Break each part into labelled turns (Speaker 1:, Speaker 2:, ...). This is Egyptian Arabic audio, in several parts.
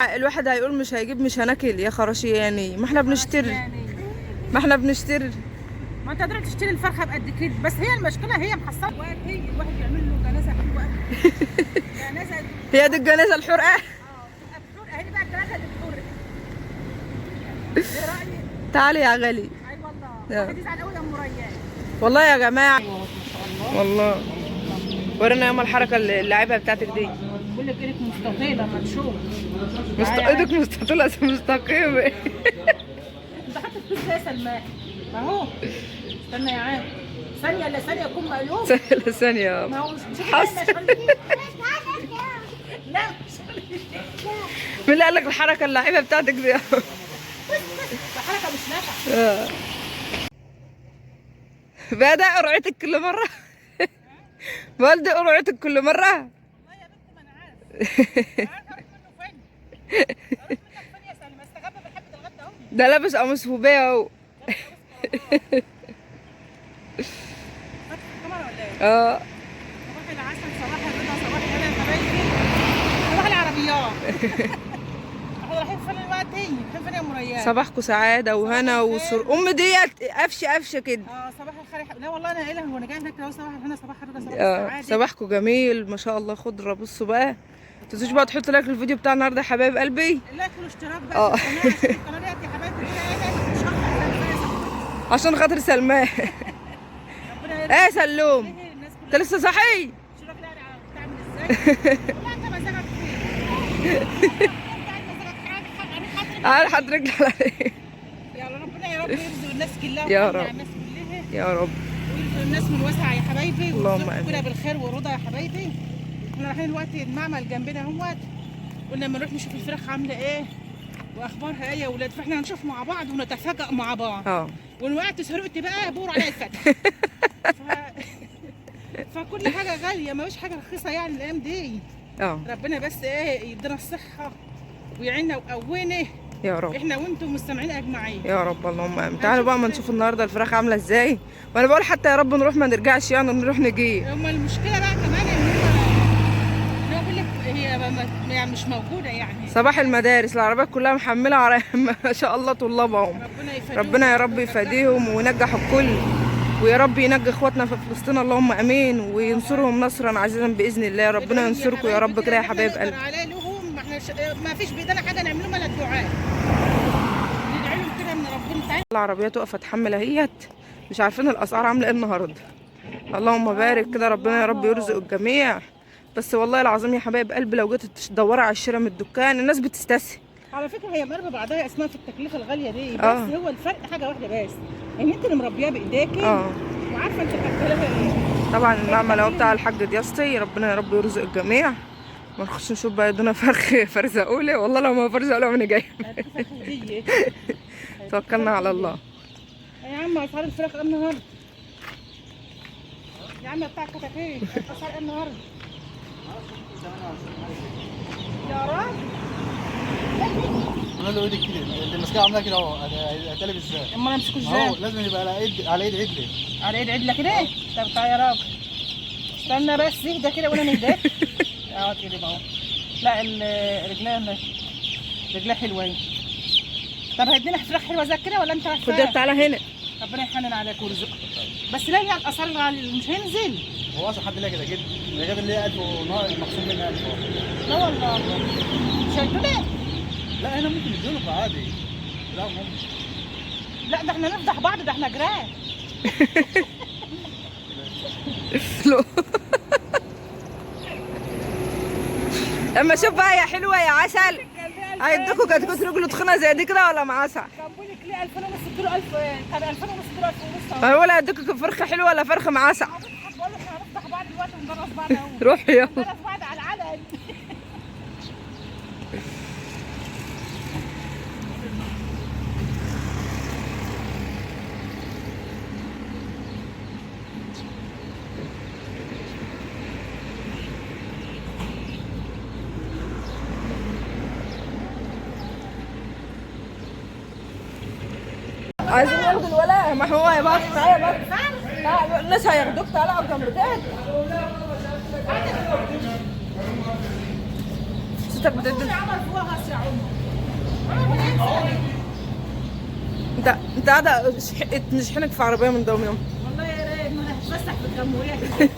Speaker 1: الواحد هيقول مش هيجيب مش هناكل يا خراشي يعني، ما احنا بنشتري، ما احنا بنشتري.
Speaker 2: ما انت تقدر تشتري الفرخه بقد كده، بس هي المشكلة هي محصله وقت، هي الواحد يعمل له جنازه حلوة جنازه.
Speaker 1: هي دي الجنازة الحرقة.
Speaker 2: اه تبقى بحور، اهي بقى الجنازة اللي بحور. ايه رايك؟
Speaker 1: تعالي يا غالي.
Speaker 2: اي والله الواحد يزعل قوي يا ام ريان.
Speaker 1: والله يا جماعة، والله ورينا يوم الحركة اللي اللعيبة بتاعتك دي.
Speaker 2: بقول لك ايدك مستطيله ما تشوف.
Speaker 1: ايدك مستطيله مستقيمة.
Speaker 2: انت حاطط فلوس يا سلمان؟ ما هو استنى يا عم، ثانية الا ثانية يكون مقلوب.
Speaker 1: ثانية ثانية.
Speaker 2: ما هو مش
Speaker 1: حصل.
Speaker 2: لا مش
Speaker 1: مين اللي قال لك الحركة اللعيبة بتاعتك دي؟
Speaker 2: حركة مش نافعة.
Speaker 1: بدأ قرعتك كل مرة. والدي قرعتك كل مرة.
Speaker 2: والله يا بنت ما انا عارف، انا عارف اروح منه فين، اروح منك فين يا سلمى؟ استخبى بالحبه الغدا اهو.
Speaker 1: ده لابس قميص فوبيا اهو.
Speaker 2: فاتح الكاميرا ولا ايه؟
Speaker 1: اه.
Speaker 2: صباح العسل، صباح الرضا، صباح الهنا يا حبايبي، صباح العربيات. احنا رايحين فين دلوقتي؟ رايحين فين يا ام ريان؟
Speaker 1: صباحكم سعادة وهنا وسرور. ام ديت قفشه قفشه كده.
Speaker 2: اه صباح الخير يا حبيبي. لا والله انا قايله وانا جاية هناك اهو، صباح الهنا، صباح الرضا، صباح السعادة.
Speaker 1: صباحكم جميل ما شاء الله. خضرة. بصوا بقى، متنسوش بقى تحطوا like للفيديو بتاع النهارده يا حبايب قلبي.
Speaker 2: like والاشتراك بقى في القناة عشان القناة ديت يا حبايبي كده ايه ان شاء الله.
Speaker 1: عشان خاطر سلمان.
Speaker 2: ربنا يرزق
Speaker 1: ايه يا سلوم،
Speaker 2: الناس
Speaker 1: انت
Speaker 2: كلها.
Speaker 1: لسه صاحي؟
Speaker 2: شو الراجل قاعد بتعمل ازاي؟ والله انت مزاجك فين؟ انت قاعد مزاجك حاجة.
Speaker 1: تعالى حط رجلي على رجلي.
Speaker 2: يلا ربنا يا رب يرزق الناس كلها
Speaker 1: يا
Speaker 2: ويرزق
Speaker 1: رب.
Speaker 2: الناس كلها،
Speaker 1: يا رب
Speaker 2: ويرزق الناس من واسع يا حبايبي،
Speaker 1: اللهم
Speaker 2: ويرزقكم
Speaker 1: آمين.
Speaker 2: كده بالخير والرضا يا حبايبي. احنا رايحين دلوقتي المعمل جنبنا اهوت، قلنا لما نروح نشوف الفراخ عامله ايه واخبارها ايه يا ولاد، فاحنا هنشوف مع بعض ونتفاجئ مع بعض. وان وقعت سرقت بقى بور عليا الفتح. فكل حاجة غالية، ما فيش حاجة رخيصة يعني الايام دي. ربنا بس ايه يدينا الصحة ويعيننا ويقوينا
Speaker 1: يا رب
Speaker 2: احنا وانتم مستمعين اجمعين
Speaker 1: يا رب، اللهم امين. تعالوا بقى ما نشوف النهارده الفراخ عامله ازاي. وانا بقول حتى يا رب نروح ما نرجعش، يعني نروح نجيب.
Speaker 2: هما المشكلة بقى كمان ان هو بيقول لك هي يعني مش موجودة يعني.
Speaker 1: صباح المدارس العربيات كلها محمله ما شاء الله طلابهم.
Speaker 2: ربنا يفديهم،
Speaker 1: ربنا يا رب يفديهم وينجح الكل، ويا رب ينجي اخواتنا في فلسطين، اللهم امين، وينصرهم نصرا عزيزا باذن الله. ربنا ينصركم يا رب كده يا حبايب قلبي.
Speaker 2: على لهم ما احنا ما فيش بايدينا حاجة نعملهم الا الدعاء، ندعي لهم كده من ربنا تعالى.
Speaker 1: العربيات واقفة تحمل اهيت، مش عارفين الاسعار عامله ايه النهارده. اللهم بارك كده، ربنا يا رب يرزق الجميع. بس والله العظيم يا حبايب قلبي لو جيت تدوري على الشراء من الدكان الناس بتستسهل.
Speaker 2: على فكرة هي مقربة بعضها اسمها في التكلفة الغالية دي، بس هو الفرق حاجة واحدة بس، ان انت اللي مربيها بايديكي وعارفه انت بتاكلها ايه.
Speaker 1: طبعا المعمل اهو بتاع الحاج دياستي، ربنا يا رب يرزق الجميع. ما نخش نشوف بقى يدونا فرخ فرزه اولى، والله لو ما فرزه اولى انا جاية. توكلنا على الله.
Speaker 2: يا عم اسعار الفراخ ايه النهارده؟ يا عم بتاع الكتاكيت اسعار ايه النهارده؟ يا راجل
Speaker 3: انا له ايدك كده، انت ماسكها عاملها كده اهو، هتقلب ازاي؟
Speaker 2: امال امسكه ازاي؟
Speaker 3: اهو لازم يبقى على ايد، على ايد عدله.
Speaker 2: على ايد عدله كده؟ طب تعالى يا راجل، استنى بس اهدى كده وانا نهدى. اقعد كده اهو. لا رجلها رجلها حلوة اهي. طب هيدينا فراخ حلوة زي كده ولا انت
Speaker 1: خد تعالى هنا.
Speaker 2: ربنا يحنن عليك ويرزقك. بس لا يعني الاسعار الغالية مش هينزل.
Speaker 3: هو اصلا حد ليه كده كده ده جاب اللي هي 1000 مقسوم منها 1000.
Speaker 2: لا والله مش هيدونا.
Speaker 3: لا هنا ممكن يدولك عادي. لا ممكن.
Speaker 2: لا ده احنا نفضح بعض، ده احنا جيران.
Speaker 1: اما شوف بقى يا حلوة يا عسل، هيدوكوا كتكوت رجله تخينة زي دي كده ولا معسل؟
Speaker 2: كان بيقول لك ليه 2000 ونص اديله 1000، كان 2000 ونص اديله 1000 ونص.
Speaker 1: هو ولا هيدوكوا فرخة حلوة ولا فرخة معسل؟
Speaker 2: بقول لك احنا هنفضح بعض دلوقتي وندرس بعض اهو.
Speaker 1: روح يلا.
Speaker 2: ندرس بعض على العلن.
Speaker 1: عايزين ناخد الولاء، ما هو يا بابا تعالى يا بابا، تعالى الناس هياخدوك، تعالى اقعد جنب تاني. حسيتك بتدي.
Speaker 2: يا عمر فوق يا عمر.
Speaker 1: انت قاعدة نشحنك في عربية من دوم يوم.
Speaker 2: والله يا ريت، ما انا هتفسح في الجمهورية كده.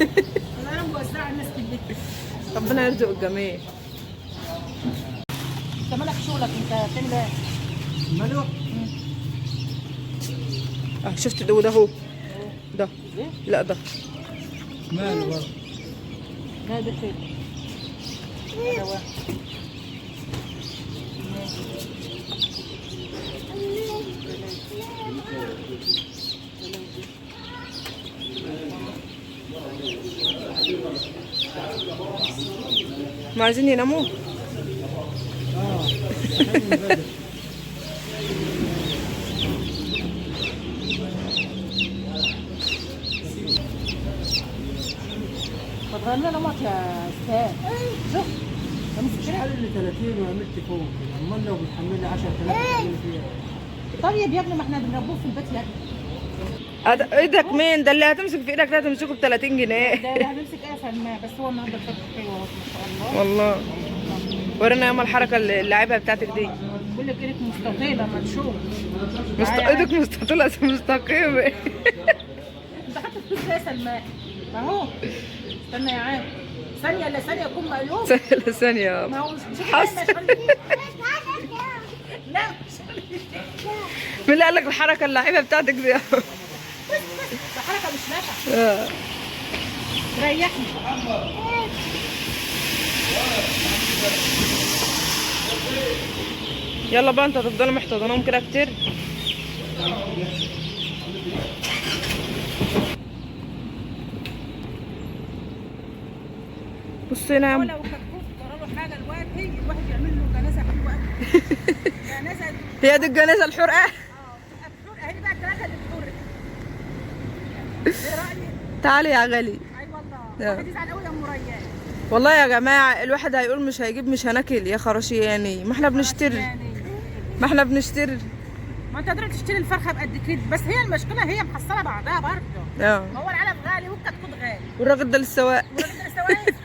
Speaker 2: والله انا موزعة الناس كلها.
Speaker 1: ربنا يرزق الجميع.
Speaker 2: انت مالك شغلك، انت بتعمل ايه؟
Speaker 3: ماله؟
Speaker 1: شفت ده وده اهو ده. لا ده
Speaker 3: ماله برضه؟
Speaker 2: لا ده فين؟ ده واحد.
Speaker 1: ما عايزين يناموا.
Speaker 2: ما تغير لنا نمط يا استاذ. شوف
Speaker 3: شحال اللي 30 وعملت فوق كده، امال لو بتحملي 10000 بتعملي فيها.
Speaker 2: طيب يا ابني ما احنا بنربوه في البيت يا ابني.
Speaker 1: ايدك مين ده اللي هتمسك في ايدك؟ ده هتمسكه ب 30 جنيه.
Speaker 2: ده هنمسك ايه يا سلمى؟ بس هو النهارده الفرق حلو اهو ما شاء الله.
Speaker 1: والله ورينا ياما الحركة اللي اللعيبة بتاعتك دي.
Speaker 2: بقول لك ايدك مستطيله ما تشوف.
Speaker 1: ايدك مستطيله مستقيمة.
Speaker 2: انت خدت فلوس يا سلمى؟ ما هو استنى يا عم ثانية لا ثانية يكون مقلوب.
Speaker 1: ثانية ثانية.
Speaker 2: ما هو مش
Speaker 1: حصل.
Speaker 2: لا
Speaker 1: مين اللي قال لك الحركة اللعيبة بتاعتك دي؟
Speaker 2: ده حركة مش نافعة. ريحني.
Speaker 1: يلا بقى انت هتفضلوا محتضنهم كده كتير. بص هنا يا عم.
Speaker 2: لو كتكوت جرى له حاجة الواد هي الواحد يعمل له جنازه حلوة قوي. جنازه.
Speaker 1: هي دي الجنازة الحرقة.
Speaker 2: الحرقة هي بقى الجنازة اللي بتحرق. ايه رايك؟
Speaker 1: تعالي يا غالي.
Speaker 2: اي والله الواحد يزعل قوي يا ام ريان.
Speaker 1: والله يا جماعة الواحد هيقول مش هيجيب مش هناكل يا خراشي يعني. ما احنا بنشتري. ما احنا بنشتري.
Speaker 2: ما انت قادرة تشتري الفرخه بقد كده، بس هي المشكلة هي محصله بعضها برضه. ما هو العلف غالي والكتكوت غالي.
Speaker 1: والراجل ده للسواق.
Speaker 2: والراجل ده للسواق.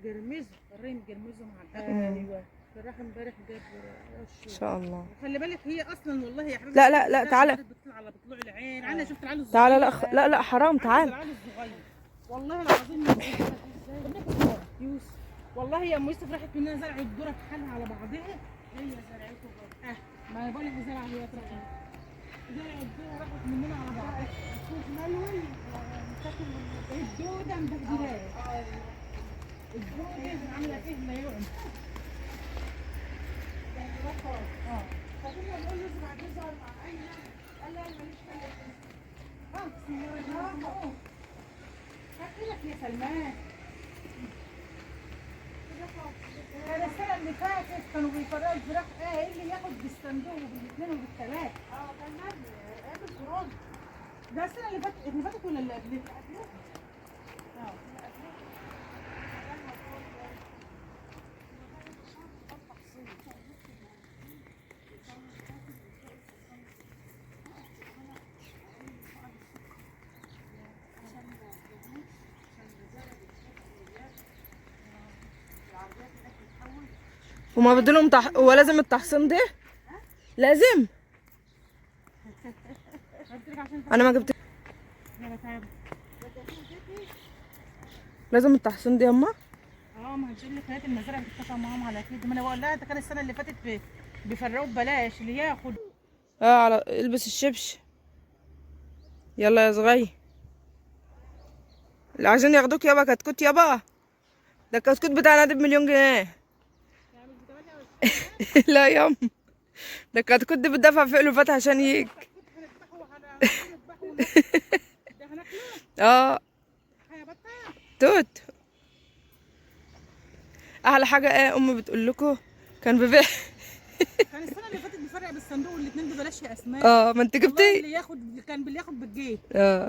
Speaker 2: جرمزه الريم جرمزه مع ايوه. راح امبارح جاب
Speaker 1: ان شاء الله.
Speaker 2: خلي بالك هي اصلا والله يا حبيبتي.
Speaker 1: لا لا لا تعالى.
Speaker 2: بتطلع على بطلوع العين. انا شفت العيال الصغير.
Speaker 1: تعالى. لا لا لا حرام تعالى.
Speaker 2: العيال الصغير والله العظيم. يوسف والله يا ام يوسف راحت مننا زرعت الذرة في حالها على بعضها. هي زرعته برضه. ما انا بقول لك زرعه هي زرعت الذرة راحت مننا على بعضها. ملوي الدودة مبهدلاه. الدودة عامله فيه ما يعمل. فكنا بنقول له ازرع تزرع مع اي قال لا ماليش حاجة. بسم الله الرحمن الرحيم. هات لك يا سلمان. كان السنة اللي فاتت كانوا بيفرقوا الفراخ ايه اللي ياخد بالصندوق وبالاثنين وبالثلاثه. كان قبل كورونا. ده السنة اللي فاتت اللي فاتت ولا اللي قبلها؟
Speaker 1: وما بدلهم هو لازم التحصين ده؟ لازم. انا ما جبت. لازم التحصين دي يا اما.
Speaker 2: ما هتقول لك هات المزارع بتتفق معاهم على كده. ما انا بقول لها ده كان السنة اللي فاتت بيفرقوا ببلاش اللي ياخد.
Speaker 1: على البس الشبش. يلا يا صغير. اللي عايزين ياخدوك يابا كتكوت يابا. ده الكتكوت بتاعنا ده ب1,000,000 جنيه. لا يا ده الكتكوت ده بتدفع في الوفات عشان يجي. توت. احلى حاجة ايه امي بتقول لكم كان ببيع.
Speaker 2: كان السنة اللي فاتت بيفرق بالصندوق والاثنين ببلاش يا اسماء.
Speaker 1: ما انت جبتي
Speaker 2: اللي ياخد كان باللي ياخد بالجيب.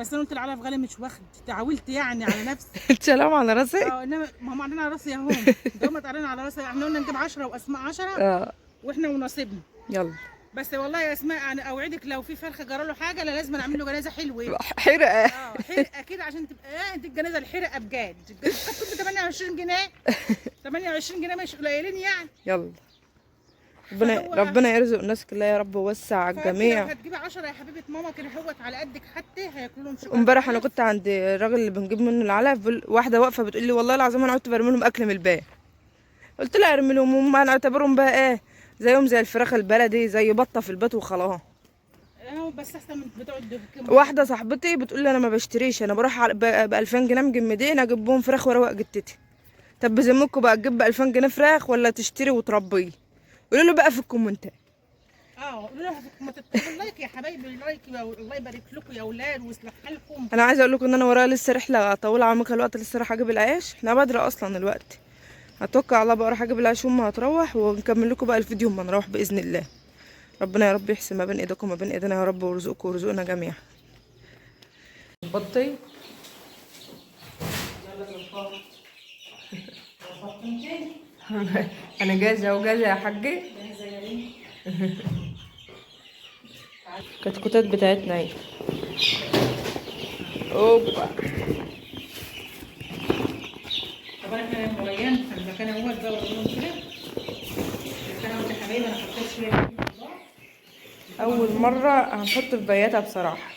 Speaker 2: بس انا قلت العلف غالي مش واخد، تعاولت يعني على نفسي.
Speaker 1: سلام على راسك.
Speaker 2: انما ما هم قاعدين على راسي اهو. ده هم قاعدين على راسي. احنا قلنا نجيب 10 واسماء 10. واحنا ونصيبنا.
Speaker 1: يلا.
Speaker 2: بس والله يا اسماء انا اوعدك لو في فرخة جرى له حاجة لا لازم اعمل له جنازه حلوة.
Speaker 1: حرقه.
Speaker 2: حرقه كده عشان تبقى دي الجنازة الحرقة بجد. كنت 28 جنيه 28 جنيه مش قليلين يعني.
Speaker 1: يلا ربنا يرزق الناس كلها يا رب ووسع على الجميع.
Speaker 2: لو هتجيبي 10 يا حبيبه ماما كده هوت على قدك حتى هياكلوا لهم شوية.
Speaker 1: امبارح انا كنت عند الراجل اللي بنجيب منه العلف، واحدة واقفة بتقول لي والله العظيم انا قعدت برمي لهم اكل من الباب. قلت لها ارمي لهم، هم انا اعتبرهم بقى ايه، زيهم زي الفراخ البلدي، زي بطه في البيت وخلاص.
Speaker 2: بس احسن من بتوع الدكان.
Speaker 1: واحدة صاحبتي بتقول لي انا ما بشتريش، انا بروح ب 2000 جنيه مجمدين اجيب بهم فراخ واروق جتتي. طب بذمتكم بقى تجيب ب 2000 جنيه فراخ ولا تشتري وتربيه؟ قولوا له بقى في الكومنتات.
Speaker 2: قولوا له في الكومنتات. like يا حبايبي، like الله يبارك لكم يا اولاد ويصلح حالكم.
Speaker 1: انا عايزه اقول لكم ان انا ورايا لسه رحله طويلة عميقة الوقت، لسه رايحة اجيب العيش، احنا بدري اصلا الوقت. هتوكل على الله بقى اروح اجيب العيش وامي هتروح، ونكمل لكم بقى الفيديو اما نروح باذن الله. ربنا يا رب يحسن ما بين ايديكم وما بين ايدينا يا رب، ويرزقكم ويرزقنا جميعا. بطي انا جاهزة وجاهزة يا حاجة. كتكوتات بتاعتنا اهي. اوبا.
Speaker 2: طبعا احنا مغيرين في المكان اهوت ده وريهم كده. المكان اهوت يا حبايبي انا حطيت شوية.
Speaker 1: اول مرة هنحط في بياتها بصراحة.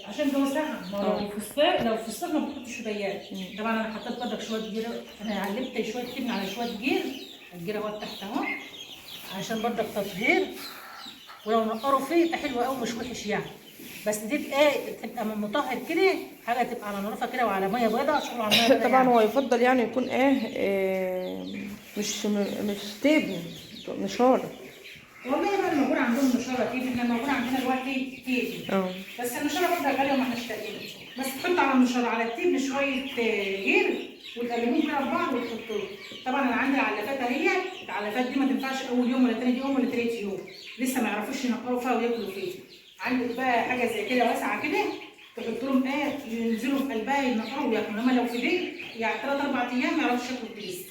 Speaker 2: عشان جو ساقع، ما لو في الصيف، لو في الصيف ما بتحطش بيات. طبعا انا حطيت برضك شوية جير، انا علبت شوية تبن على شوية جير، الجير اهوت تحت اهو عشان برضك تطهير، ولو نقروا فيه يبقى حلو قوي مش وحش يعني. بس دي تبقى مطهر كده، حاجة تبقى على نظافة كده وعلى مية بيضاء، شغل على مية بيضاء.
Speaker 1: طبعا هو يفضل يعني يكون مش تبن، نشاره.
Speaker 2: والله بقى الموجود عندهم نشاره تبن، احنا الموجود عندنا دلوقتي تبن. بس النشاره برضه غالية وما احناش لاقيينها. بس تحط على النشاره على التبن شوية جير وتقلبوهم كده في بعض وتحطوه. طبعا انا عندي العلافات اهي، العلافات دي ما تنفعش اول يوم ولا تاني يوم ولا تالت يوم، لسه ما يعرفوش ينقروا فيها وياكلوا فيها. عندك بقى حاجة زي كده واسعة كده تحط لهم ينزلوا في قلبها ينقروا وياكلوا، انما لو في دي يعني 3 4 ايام ما يعرفوش ياكلوا في لسه.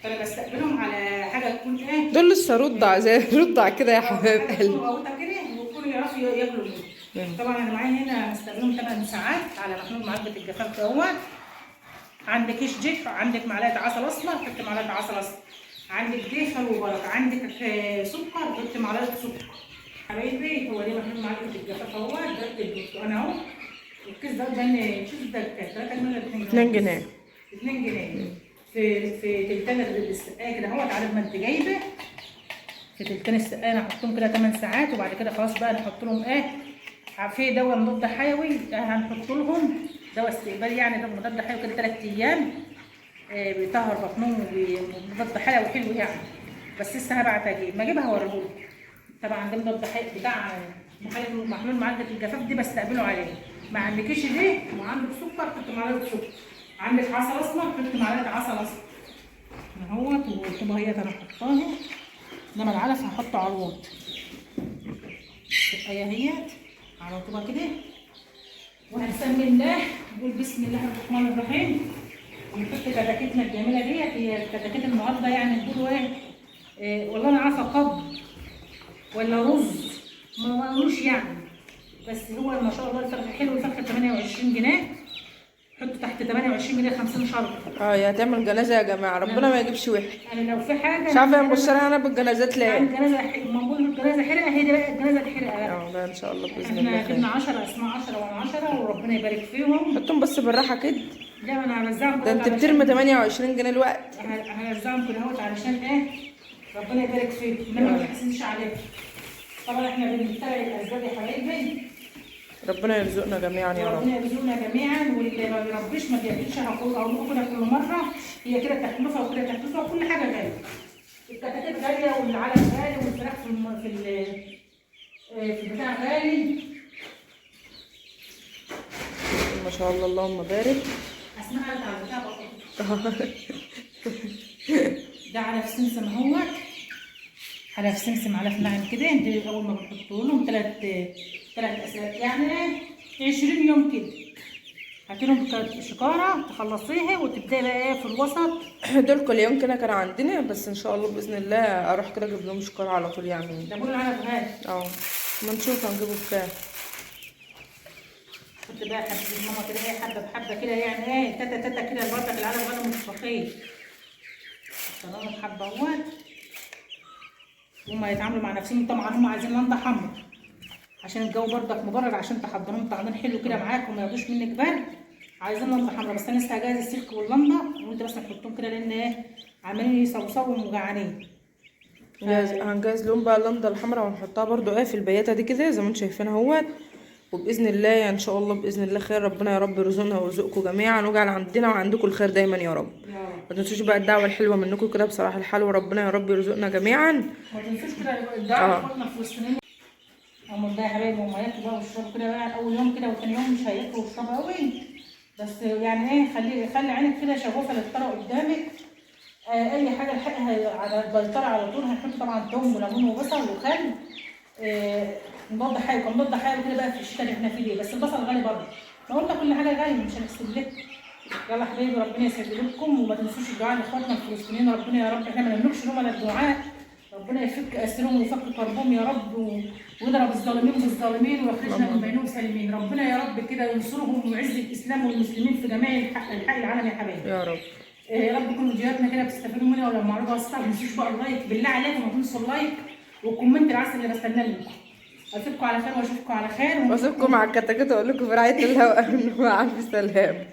Speaker 2: فانا بستقبلهم على حاجة تكون
Speaker 1: دول لسه رضع زي رضع كده يا حبايب قلبي،
Speaker 2: غوطه كده ويكونوا يعرفوا ياكلوا منه. طبعا انا معايا هنا مستقبلهم 8 ساعات على محلول معالجة الجفاف دوت. عندك كيش جيف، عندك معلقه عسل اسمر، حط معلقه عسل اسمر، عندك دخل وبركة، عندك سكر، حط معلقه سكر. حبايبي هو ده محلول معالجة الجفاف اهوت، ده البرتقال اهو. الكيس ده ده شوف ده 3 جنيه ولا 2 جنيه؟
Speaker 1: 2 جنيه.
Speaker 2: 2 جنيه في تلتان السقاية كده اهوت، عارف ما انت جايبه في تلتان السقاية. انا هحطهم كده 8 ساعات وبعد كده خلاص بقى نحط لهم في دواء مضاد حيوي، هنحط لهم دواء استقبال يعني، ده مضاد حيوي كده 3 ايام، بيطهر بطنهم ومضاد حيوي حلو يعني، بس لسه هبعت اجيب، ما اجيبها هوريهولكم. طبعا ده مضاد حيوي بتاع محلول معالجة الجفاف دي بستقبله عليه. ما عندكيش ليه وعندك سكر حط معلقه سكر، عندك عسل اسمر حط معلقه عسل اسمر اهوت. والطوبه اهيت انا حطاها، انما العلف هحطه على الوط. السقاية اهيت على طوبة كده، وهنسمي الله نقول بسم الله الرحمن الرحيم، ونحط كتاكيتنا الجميلة ديت. هي الكتاكيت النهارده يعني نقولوا ايه والله انا عارفه قبض ولا رز ما قالوش يعني، بس هو ما شاء الله الفرخ حلو. الفرخ 28 جنيه، حطوا تحت 28 جنيه 50 شرط.
Speaker 1: يا هتعمل جنازه يا جماعة، ربنا ما يجيبش وحش.
Speaker 2: انا لو في حاجة
Speaker 1: مش عارفه يا مبشرة انا بالجنازات ليه؟
Speaker 2: الجنازة ما بقول الجنازة حرقه، هي دي بقى الجنازة الحرقة.
Speaker 1: لا ان شاء الله باذن الله.
Speaker 2: احنا جبنا 10 اسماء 10 وانا 10 وربنا يبارك فيهم.
Speaker 1: حطهم بس بالراحة كده.
Speaker 2: لا ما انا هوزعهم.
Speaker 1: ده انت بترمي 28 جنيه الوقت.
Speaker 2: هوزعهم كده اهوت علشان ايه؟ ربنا يبارك فيهم، انما ما تحسنش عليهم. طبعا احنا بنتبع الاسباب يا حبايبي.
Speaker 1: ربنا يرزقنا جميعا يا رب.
Speaker 2: ربنا يرزقنا جميعا، واللي ما بيربيش ما بياكلش. هقول لكم كده كل مرة، هي كده تكلفة وكده تكلفة وكل حاجة غالية. الكتاكيت غالية والعلف غالي والفراخ في في البتاع غالي.
Speaker 1: ما شاء الله اللهم بارك.
Speaker 2: اسماء قالت على البتاع برضه. ده علف سمسم اهوت، علف سمسم علف ناعم كده. دي اول ما بنحطه لهم 3 اسابيع يعني 20 يوم كده، هاتي لهم شكاره تخلصيها وتبداي بقى ايه في الوسط.
Speaker 1: دول كل يوم كده كانوا عندنا، بس ان شاء الله باذن الله اروح كده اجيب لهم شكاره على طول يعني.
Speaker 2: ده كله علب غالي.
Speaker 1: اه ما نشوف هنجيبه بكام.
Speaker 2: كنت بقى حبيبه ماما كده ايه حبه بحبه كده يعني ايه تاتا تاتا كده برضك العلب غالي مش رخيص. حطينا حبه اهوت. هما يتعاملوا مع نفسهم طبعا، هما عايزين لندا حمرا عشان الجو برضك مبرد، عشان تحضرهم تعضين حلو كده معاك وما ياخدوش منك برد. عايزين لندا حمرا، بس انا لسه هجهز السلك واللندا وانت بس نحطهم كده لان ايه عمالين يصوصوا ومجعانين.
Speaker 1: هنجهز لهم بقى اللندا الحمراء ونحطها برضو ايه في البياته دي كده زي ما انتم شايفينها اهوت. وباذن الله يعني ان شاء الله باذن الله خير، ربنا يا رب يرزقنا ويرزقكم جميعا ويجعل عندنا وعندكم الخير دايما يا رب. ما تنسوش بقى الدعوة الحلوة منكم كده بصراحة الحلوة، ربنا يا رب يرزقنا جميعا.
Speaker 2: ما تنسوش كده الدعاء لاخواتنا الفلسطينيين. هم بقى يا حبايبي هم هياكلوا بقى ويشربوا كده بقى اول يوم كده، وتاني يوم مش هياكلوا ويشربوا قوي، بس يعني ايه خلي عينك كده شغوفة للطرق قدامك. اي حاجة الحقها على البلطره على طول. هنحط طبعا توم وليمون وبصل وخل، مضاد حيوي، كان مضاد حيوي كده بقى في الشتاء اللي احنا فيه ليه. بس البصل غالي برضه، ما قلنا كل حاجة غالية مش هنحسب لك. يلا حبايبي ربنا يسعد قلوبكم، وما تنسوش الدعاء لاخواتنا الفلسطينيين. ربنا يا رب احنا ما نملكش لهم الا الدعاء، ربنا يفك اسرهم ويفك كربهم يا رب، ويضرب الظالمين بالظالمين ويخرجنا من بينهم سالمين. ربنا يا رب كده ينصرهم ويعز الاسلام والمسلمين في جميع انحاء العالم يا حبايبي.
Speaker 1: يا رب.
Speaker 2: يا رب تكون فيديوهاتنا كده بتستفيدوا منها، ولو معرضه بسيطة ما تنسوش بقى ال like بالله عليكم، ما تنسوا ال like وال comment العسل اللي بستناه منكم. اسيبكم على خير واشوفكم على خير،
Speaker 1: واسيبكم مع الكتاكيت واقول لكم في رعاية الله وامنه، مع الف سلامه.